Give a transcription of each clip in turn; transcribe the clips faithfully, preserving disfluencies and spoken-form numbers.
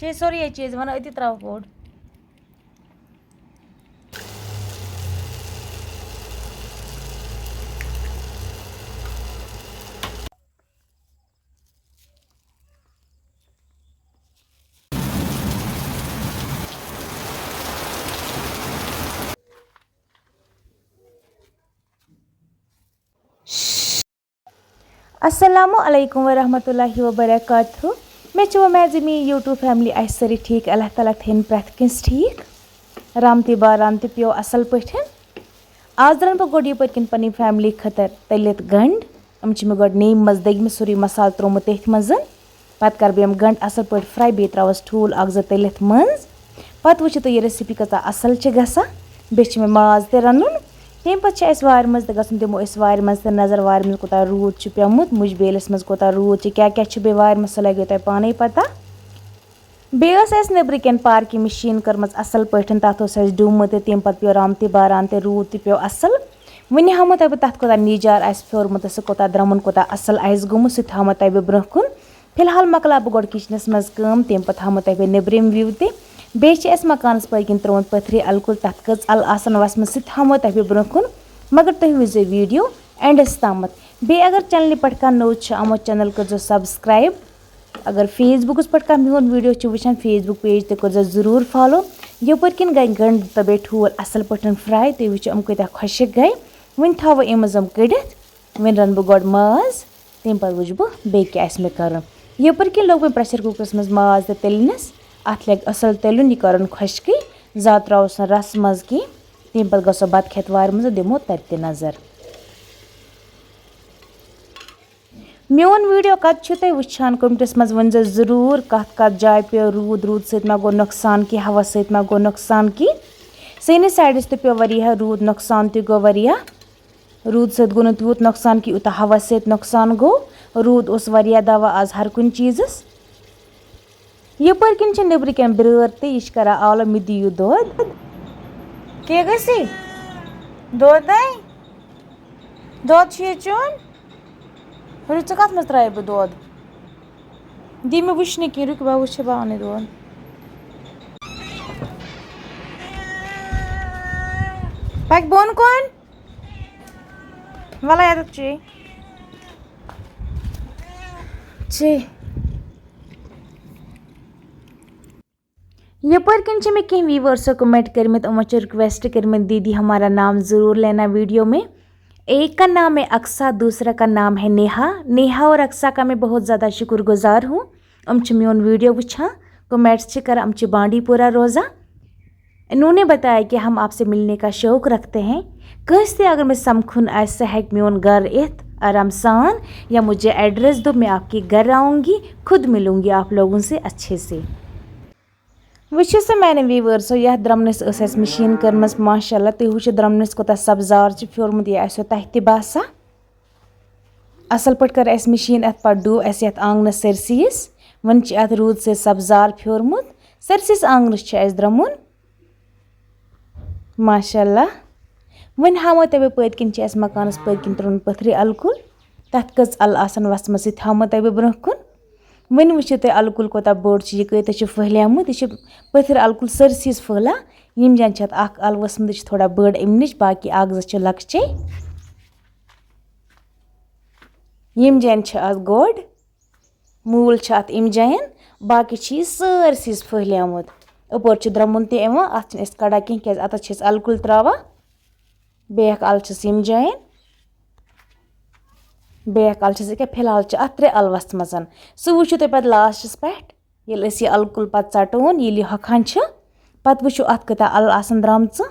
یہِ سورُے یہِ چیٖز وَنان أتی ترٛاوَکھ اوٚڑ۔ السلام علیکم ورحمۃ اللہ وبرکاتہ۔ مےٚ چھِ وۄمید زِ میٛٲنۍ YouTube family آسہِ سٲری ٹھیٖک۔ اللہ تعالیٰ تھٲیِن پرٛٮ۪تھ کٲنٛسہِ ٹھیٖک۔ رحمتِ باران تہِ پیوٚو اَصٕل پٲٹھۍ۔ آز رَنہٕ بہٕ گۄڈٕ یِپٲرۍ کِنۍ پنٕنۍ family خٲطرٕ تٔلِتھ گنٛڈ۔ یِم چھِ مےٚ گۄڈٕ نیمہِ منٛز دٔگمٕتۍ، سورُے مصالہٕ ترٛوومُت تٔتھۍ منٛز۔ پَتہٕ کَرٕ بہٕ یِم گنٛڈ اَصٕل پٲٹھۍ fry، بیٚیہِ ترٛاوَس ٹھوٗل اَکھ زٕ تٔلِتھ منٛز۔ پَتہٕ وٕچھِو تُہۍ یہِ recipe کۭژاہ اَصٕل چھِ گژھان۔ بیٚیہِ چھِ مےٚ ماز تہِ رَنُن۔ تَمہِ پَتہٕ چھِ اَسہِ وارِ منٛز تہِ گژھُن، دِمو أسۍ وارِ منٛز تہِ نظر، وارِ منٛز کوٗتاہ روٗد چھُ پیوٚمُت، مُجہِ بیلِس منٛز کوٗتاہ روٗد چھِ، کیٛاہ کیٛاہ چھُ بیٚیہِ وارِ منٛز، سُہ لَگیو تۄہہِ پانَے پَتہ۔ بیٚیہِ ٲس اَسہِ نیٚبرٕ کَنۍ پارکہِ مِشیٖن کٔرمٕژ اَصٕل پٲٹھۍ، تَتھ اوس اَسہِ ڈوٗمہٕ تہِ، تَمہِ پَتہٕ پیوٚو رحمتِ باران تہِ، روٗد تہِ پیوٚو اَصٕل۔ وۄنۍ ہاومو تۄہہِ بہٕ تَتھ کوٗتاہ نیجار آسہِ پھیورمُت تہٕ سُہ کوٗتاہ درٛمُن کوٗتاہ اَصٕل آسہِ گوٚمُت، سُہ تہِ ہاومو تۄہہِ بہٕ برٛونٛہہ کُن۔ فی الحال مۄکلاو بہٕ گۄڈٕ kitchenَس منٛز کٲم، تَمہِ پَتہٕ ہاومو تۄہہِ بہٕ نیٚبرِم view تہِ۔ بیٚیہِ چھِ اَسہِ مکانَس پٔتۍ کِنۍ ترٛوومُت پٔتھرِ اَلہٕ کُل، تَتھ کٔژ اَلہٕ آسَن وَسمَژٕ، سُہ تہِ ہاومو تۄہہِ بہٕ برٛونٛہہ کُن، مگر تُہۍ وٕچھزیو video endَس تامَتھ۔ بیٚیہِ اگر channelہِ پٮ۪ٹھ کانٛہہ نوٚو چھُ آمُت، channel کٔرۍزیو subscribe۔ اگر Facebookَس پٮ۪ٹھ کانٛہہ میون video چھُ وٕچھان، Facebook page تہِ کٔرۍزیو ضروٗر follow۔ یَپٲرۍ کِنۍ گٔے گنٛڈٕ تہٕ بیٚیہِ ٹھوٗل اَصٕل پٲٹھۍ fry، تُہۍ وٕچھِو یِم کۭتیٛاہ خۄشِک گٔے۔ وۄنۍ تھاوو یِم زَن کٔڑِتھ، وۄنۍ رَنہٕ بہٕ گۄڈٕ ماز، تَمہِ پَتہٕ وٕچھٕ بہٕ بیٚیہِ کیٛاہ آسہِ مےٚ کَرُن۔ یَپٲرۍ کِنۍ لوگ مےٚ pressure cookerَس منٛز ماز تہِ تٔلنَس، اَتھ لَگہِ اَصٕل تٔلیُن، یہِ کَرُن خۄشکٕے، زیادٕ ترٛاوَس نہٕ رَسہٕ منٛز کینٛہہ، تَمہِ پَتہٕ گژھو بَتہٕ کھٮ۪تھ وارِ منٛز، دِمو تَتہِ تہِ نظر۔ میون video کَتہِ چھِو تُہۍ وٕچھان؟ Commentَس منٛز ؤنۍزیو ضروٗر، کَتھ کَتھ جایہِ پیوٚو روٗد؟ روٗد سۭتۍ ما گوٚو نۄقصان کینٛہہ؟ ہوا سۭتۍ ما گوٚو نۄقصان کینٛہہ؟ سٲنِس sideَس تہِ پیوٚو واریاہ روٗد، نۄقصان تہِ گوٚو واریاہ۔ روٗد سۭتۍ گوٚو نہٕ تیوٗت نۄقصان کینٛہہ، یوٗتاہ ہوا سۭتۍ نۄقصان گوٚو۔ روٗد اوس واریاہ دوا آز ہر کُنہِ چیٖزَس۔ یَپٲرۍ کِنۍ چھِ نیٚبرٕ کَنۍ بیٛٲر تہِ، یہِ چھِ کَران آلو، "مےٚ دِیِو دۄد۔" کیٛاہ گژھِ؟ دۄد دَے؟ دۄد چھُ یہِ چیوٚن؟ رُکہِ، ژٕ کَتھ منٛز ترٛاوٕ بہٕ دۄد؟ دِ مےٚ وٕچھنہٕ کِنۍ، رُکہِ، بہٕ وٕچھِ، بہٕ اَنَے دۄد۔ پَکہِ بۄن کُن۔ وَلہٕ یَتَتھ چے۔ چے۔ یَپٲرۍ کِنۍ چھِ مےٚ کینٛہہ viewersو comment کٔرمٕتۍ، یِمو چھِ request کٔرمٕتۍ، "दीदी हमारा नाम ज़रूर लेना video में।" एक का नाम है अक्सा, दूसरा का नाम है नेहा। नेहा और अक्सा का मैं बहुत ज़्यादा शुक्रगुजार हूँ। یِم چھِ میون video وٕچھان، comments چھِ کران، یِم چھِ بانڈی پورہ روزان۔ انہوں نے بتایا کہ ہم آپ سے ملنے کا شوق رکھتے ہیں۔ کٲنٛسہِ تہِ اگر مےٚ سمکھُن آسہِ، سُہ ہیٚکہِ میون گرٕ یِتھ آرام سان، یا مجھے ایڈریس دو، میں آپ کے گھر آؤں گی، خود ملوں گی آپ لوگوں سے اچھے سے۔ وٕچھِو سا میانہِ viewersو، یَتھ درٛمنِس ٲس اَسہِ مِشیٖن کٔرمٕژ، ماشاء اللہ، تُہۍ وٕچھِو درٛمنِس کوٗتاہ سبزار چھُ پھیوٚرمُت، یہِ آسیو تۄہہِ تہِ باسان۔ اَصٕل پٲٹھۍ کٔر اَسہِ مِشیٖن اَتھ، پَتہٕ ڈُو اَسہِ یَتھ آنٛگنَس سٲرسٕے یَس۔ وۄنۍ چھِ اَتھ روٗد سۭتۍ سبزار پھیوٚرمُت۔ سٲرسِس آنٛگنَس چھُ اَسہِ درٛمُن۔ ماشاء اللہ۔ وۄنۍ ہاوو تۄہہِ بہٕ پٔتۍ کِنۍ چھِ اَسہِ مکانَس پٔتۍ کِنۍ ترٛوومُت پٔتھرِ اَلہٕ کُل۔ تَتھ کٔژ اَلہٕ آسَن وَژھمَژٕ، سُہ تہِ ہاومو تۄہہِ بہٕ برٛونٛہہ کُن۔ وۄنۍ وٕچھِو تُہۍ اَلہٕ کُل کوٗتاہ بوٚڑ چھُ، یہِ کۭتیٛاہ چھُ پھٔہلیومُت۔ یہِ چھُ پٔتھٕر اَلہٕ کُل سٲرسٕے یَس پھٔہلان۔ ییٚمہِ جایہِ چھِ اَتھ اَکھ اَلہٕ ؤژھمٕژ، یہِ چھِ تھوڑا بٔڑ اَمہِ نِش، باقٕے اَکھ زٕ چھِ لۄکچے۔ ییٚمہِ جایہِ چھِ اَتھ گۄڈ موٗل چھِ اَتھ اَمہِ جایَن، باقٕے چھِ یہِ سٲرسٕے یَس پھٔہلیومُت۔ اَپٲرۍ چھُ درٛمُن تہِ یِوان، اَتھ چھِنہٕ أسۍ کَڑان کینٛہہ، کیٛازِ اَتَس چھِ أسۍ اَلہٕ کُلۍ ترٛاوان۔ بیٛاکھ اَلہٕ چھِس ییٚمہِ جایَن، بیٛاکھ اَلہٕ چھِس ییٚکیٛاہ، فی الحال چھِ اَتھ ترٛےٚ اَلہٕ وَژھمَژَن۔ سُہ وٕچھِو تُہۍ پَتہٕ لاسٹَس پٮ۪ٹھ، ییٚلہِ أسۍ یہِ اَلہٕ کُل پَتہٕ ژَٹون، ییٚلہِ یہِ ہۄکھان چھُ، پَتہٕ وٕچھِو اَتھ کۭتیٛاہ اَلہٕ آسَن درٛامژٕ،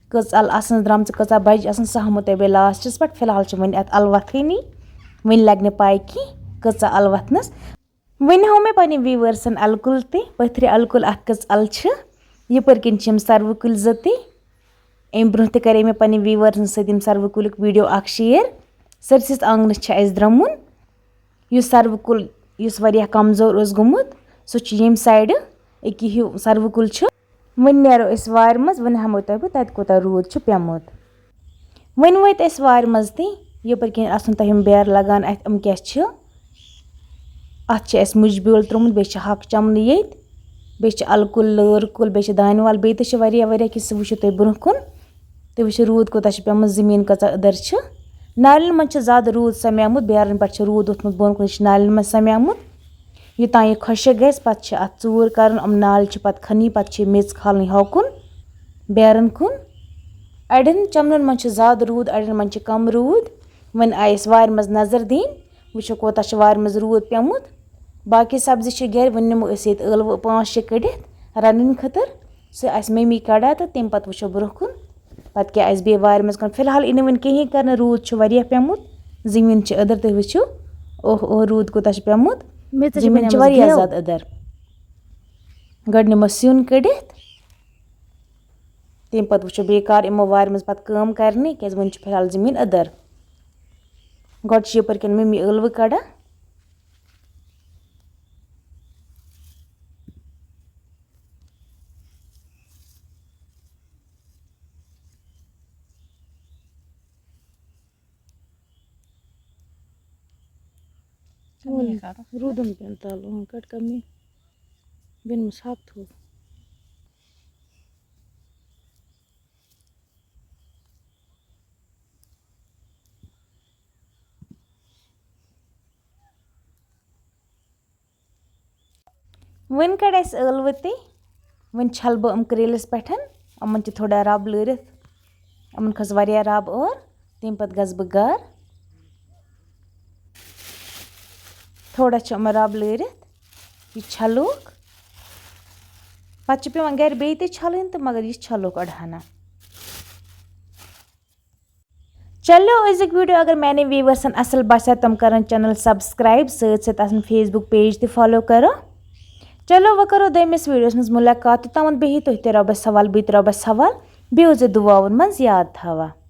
کٔژ اَلہٕ آسَن درٛامژٕ، کۭژاہ بَجہِ آسَن، سُہ ہاومو تۄہہِ بیٚیہِ لاسٹَس پٮ۪ٹھ۔ فی الحال چھِ وٕنہِ اَتھ اَلہٕ وَتھٲنی، وٕنہِ لَگہِ نہٕ پَے کینٛہہ کۭژاہ اَلہٕ وَتھنَس۔ وۄنۍ ہاوو مےٚ پننہِ viewersن اَلہٕ کُل تہِ، پٔتھرِ اَلہٕ کُل اَتھ کٔژ اَلہٕ چھِ۔ یِپٲرۍ کِنۍ چھِ یِم سَروٕ کُلۍ زٕ تہِ۔ اَمہِ برٛونٛہہ تہِ کَرے مےٚ پننہِ viewersن سۭتۍ یِم سَروٕ کُلیُک video اَکھ share۔ سٲرسِس آنٛگنَس چھِ اَسہِ درٛمُن۔ یُس سَروٕ کُل، یُس واریاہ کمزور اوس گوٚمُت، سُہ چھُ ییٚمہِ sideٕ۔ أکیٛاہ ہیوٗ سَروٕ کُل چھُ۔ وۄنۍ نیرو أسۍ وارِ منٛز، وۄنۍ ہاوو تۄہہِ بہٕ تَتہِ کوٗتاہ روٗد چھُ پیوٚمُت۔ وۄنۍ وٲتۍ أسۍ وارِ منٛز تہِ، یَپٲرۍ کِنۍ آسَن تۄہہِ یِم بیرٕ لَگان اَتھِ، یِم کیٛاہ چھِ؟ اَتھ چھِ اَسہِ مُجہِ بیول ترٛوومُت، بیٚیہِ چھِ ہاکہٕ چَمنہٕ ییٚتہِ، بیٚیہِ چھِ اَلہٕ کُل، لٲر کُل، بیٚیہِ چھِ دانہِ وَل، بیٚیہِ تہِ چھِ واریاہ واریاہ کینٛہہ، سُہ وٕچھِو تُہۍ برونٛہہ کُن۔ تُہۍ وٕچھِو روٗد کوٗتاہ چھُ پیوٚمُت، زٔمیٖن کۭژاہ أدٕر چھِ۔ نالٮ۪ن منٛز چھِ زیادٕ روٗد سَمیومُت، بیرَن پٮ۪ٹھ چھُ روٗد ووٚتھمُت بۄن کُن، یہِ چھِ نالٮ۪ن منٛز سَمیومُت۔ یوٚتام یہِ خۄشٕک گژھِ، پَتہٕ چھِ اَتھ ژوٗر کَرُن، یِم نالہِ چھِ پَتہٕ کھَنٕنۍ، پَتہٕ چھِ یہِ میٚژ کھالٕنۍ ہۄکُن، بیرَن کُن۔ اَڑٮ۪ن چَمنَن منٛز چھِ زیادٕ روٗد، اَڑٮ۪ن منٛز چھِ کَم روٗد۔ وۄنۍ آیہِ اَسہِ وارِ منٛز نظر دِنۍ، وٕچھو کوٗتاہ چھُ وارِ منٛز روٗد پیوٚمُت۔ باقٕے سبزی چھِ گرِ، وۄنۍ نِمو أسۍ ییٚتہِ ٲلوٕ پانٛژھ شےٚ کٔڑِتھ رَنٕنۍ خٲطرٕ۔ سُہ آسہِ مٔمی کَڑان تہٕ تَمہِ پَتہٕ وٕچھو برونٛہہ کُن، پَتہٕ کیٛاہ آسہِ بیٚیہِ وارِ منٛز کَرُن۔ فی الحال یی نہٕ وۄنۍ کِہیٖنۍ کَرنہٕ، روٗد چھُ واریاہ پیوٚمُت، زٔمیٖن چھِ أدٕر، تُہۍ وٕچھِو، اوہ اوہ، روٗد کوٗتاہ چھُ پیوٚمُت۔ میٚژ چھِ زٔمیٖن چھِ بَنیمٕژ واریاہ گٮ۪و۔ زیادٕ أدٕر۔ گۄڈٕ نِمو سیُن کٔڑِتھ، تَمہِ پَتہٕ وٕچھو بیٚیہِ کَر یِمو وارِ منٛز پَتہٕ کٲم کَرنہِ، کیٛازِ وۄنۍ چھِ فی الحال زٔمیٖن أدٕر۔ گۄڈٕ چھِ یَپٲرۍ کِنۍ مٔمی ٲلوٕ کَڑان۔ روٗدُن پیوٚن تَل، اۭں، کَٹ کَمٕے۔ بیٚنہِ مےٚ سَتھ تھوٚو۔ وۄنۍ کَڑ اَسہِ ٲلوٕ تہِ، وۄنۍ چھَلہٕ بہٕ یِم کرٛیٖلِس پٮ۪ٹھ، یِمَن چھِ تھوڑا رَب لٲرِتھ، یِمَن کھٔژ واریاہ رَب اور، تَمہِ پَتہٕ گژھٕ بہٕ گَرٕ۔ تھوڑا چھِ یِمَن رَب لٲرِتھ، یہِ چھَلوکھ، پَتہٕ چھِ پٮ۪وان گَرِ بیٚیہِ تہِ چھَلٕنۍ تہٕ مگر یہِ چھَلوکھ اَڑٕ ہنا۔ چلو، أزیُک ویٖڈیو اگر میانٮ۪ن ویٖورسن اَصٕل باسیو، تِم کَرَن چینل سبسکرایب، سۭتۍ سۭتۍ آسَن Facebook page تہِ فالو کَرو۔ چلو، وۄنۍ کَرو دوٚیمِس ویٖڈیوَس منٛز مُلاقات۔ توٚتامَتھ بِہِو تُہۍ تہِ رۄبَس حوال، بہٕ تہِ رۄبَس حوال۔ بیٚیہِ اوس یہِ دُعاوَن منٛز یاد تھاوان۔